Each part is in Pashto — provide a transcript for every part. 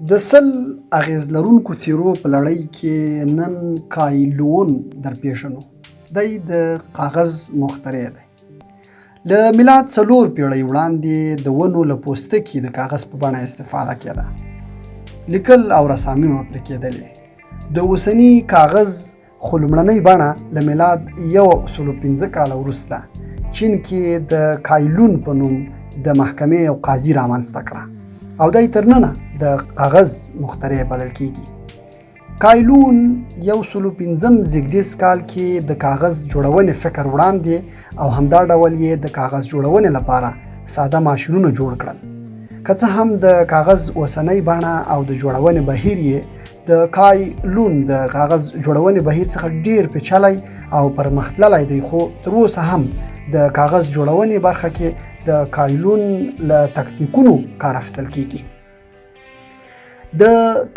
د 100 اغېز لرونکو څېرو په لړۍ کې نن کای لوون درپېژنو. دی د کاغذ مخترع دی. له میلاد 4 پیړۍ وړاندې د ونو له پوستکي د کاغذ په بڼه استفاده کېده. لیکل او رسامي به پرې کېدلې. د اوسني کاغذ خو لومړنۍ بڼه له میلاد 105 کاله وروسته چین کې د کایلون په نوم د محکمې یو قاضي رامنځته کړه او دی تر ننه د کاغذ مخترع بلل کیږي. کایلون 105 زیږدیز کال کې د کاغذ جوړونې فکر وړاندې او همدا ډول یې د کاغذ جوړونې لپاره ساده ماشینونه جوړ کړل. که څه هم د کاغذ اوسنۍ بڼه او د جوړونې بهیر یې د کای لون د کاغذ جوړونې بهیر څخه ډیر پیچلی او پرمختللی دی، خو تر اوسه هم د کاغذ جوړونې برخه کې د کایلون له تکنیکونو کار اخیستل کیږي. د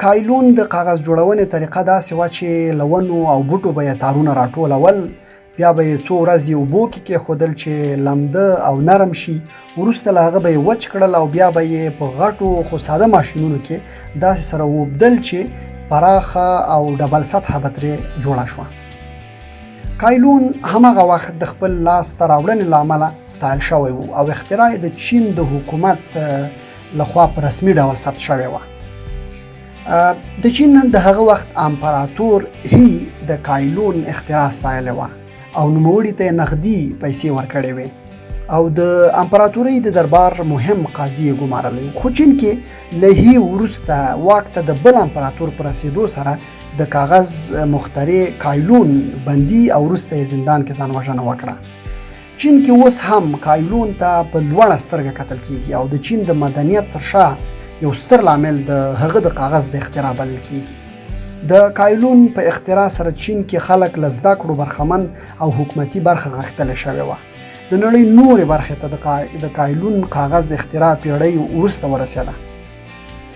کایلون د کاغذ جوړونې طریقه داسې وه چې له ونو او بوټو به یې تارونه راټولول، بیا به یې څو ورځې اوبو کې کېښودل چې لمده او نرم شي، وروسته له هغه به یې وچ کړل او بیا به یې په غټو خو ساده ماشینونو کې داسې سره اوبدل چې پراخه او ډبل سطحه به ترې جوړه شوه. کایلون هماغه وخت د خپل لاس ته راوړنې له امله ستایل شوی و او اختراع یې د چین د حکومت لخوا په رسمي ډول ثبت شوې وه. د چین د هغه وخت امپراتور هی د کایلون اختراع ستایلې وه او نوموړي ته یې نغدي پیسې ورکړې وې او د امپراتورۍ د دربار مهم قاضي یې ګمارلی. خو چین کې له هی وروسته واک ته د بل امپراتور په رسېدو سره د کاغذ مخترع کایلون بندي او وروسته یې زندان کې ځان وژنه وکړه. چین کې اوس هم کایلون ته په لوړه سترګه کتل کیږي او د چین د مدنیت تر شا یو ستر لامل د هغه د کاغذ د اختراع بلل کیږي. د کایلون په اختراع سره چین کې خلک له زده کړو برخمن او حکومتي برخه غښتلې شوې وه. د نړۍ نورې برخې ته د کایلون کاغذ اختراع پیړۍ وروسته ورسېده.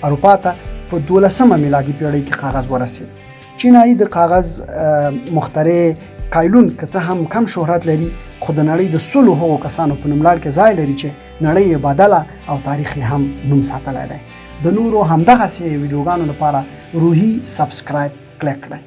اروپا ته په 12مه میلادي پیړۍ کې کاغذ ورسېد. چینایي د کاغذ مخترع کایلون که څه هم کم شهرت لري، خو د نړۍ د 100 هغو کسانو په نوملړ کې ځای لري چې نړۍ یې بدله او تاریخ یې هم نوم ساتلی دی. د نورو همدغسې ویډیوګانو لپاره روحي subscribe کلیک کړئ.